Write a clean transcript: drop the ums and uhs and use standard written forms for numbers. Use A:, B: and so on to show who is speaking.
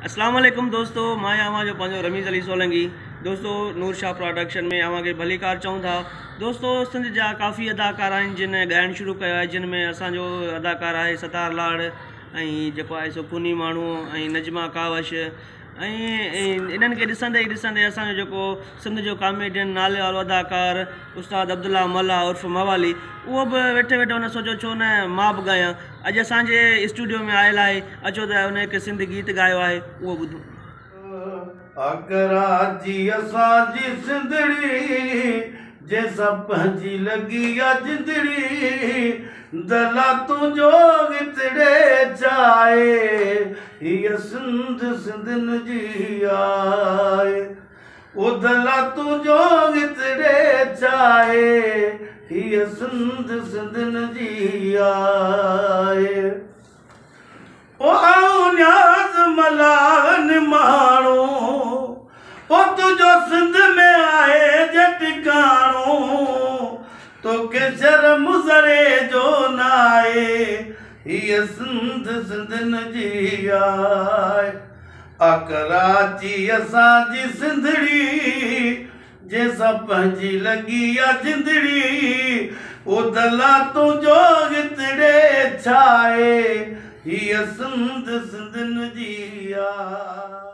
A: اسلام عليڪم دوستو مان آهيان اوهان جو پنهنجو رميز علي سولنگي دوستو نور شاهه پراڊڪشن ۾ اوهان کي ڀليڪار چئون ٿا دوستو سنڌ جا ڪافي اداڪار آهن جن ڳائڻ شروع ڪيو آهي جن ۾ اسان جو اداڪار آهي ستار لاڙ ۽ جيڪو آهي سو خوني ماڻهو ۽ نجمه ڪاوش ۽ انهن کي ڏسندي ئي ڏسندي اسان جو جيڪو سنڌ جو ڪاميڊين نالي وارو اداڪار استاد عبدالله ملاح عرف موالي اهو به ويٺي ويٺي هن سوچيو ڇو نه مان به ڳايان اڄ اسان جي اسٽوڊيو ۾ آيل آهي اچو ته هن هڪ سنڌي گيت ڳايو آهي اهو ٻڌون.
B: آ ڪراچي اسان جي سنڌڙي، جنهن سان پنهنجي لڳي آ جندڙي، دلا تنهنجو هتڙي ڇاهي، هيء سنڌ سنڌين جي آهي. او دلا تنهنجو هتڙي ڇاهي، هيء سنڌ سنڌين جي آهي. او آئون نياز ملاح نماڻو، او تنهنجو سنڌ ۾ آهي جي ٽڪاڻو، توکي شرم ذري جو ناهي، هيء سنڌ سنڌين جي آهي. آ ڪراچي اسان جي سنڌڙي، جنهن سان پنهنجي لڳي آ جندڙي، او دلا تنهنجو هتڙي ڇاهي، هيء سنڌ سنڌين جي آ.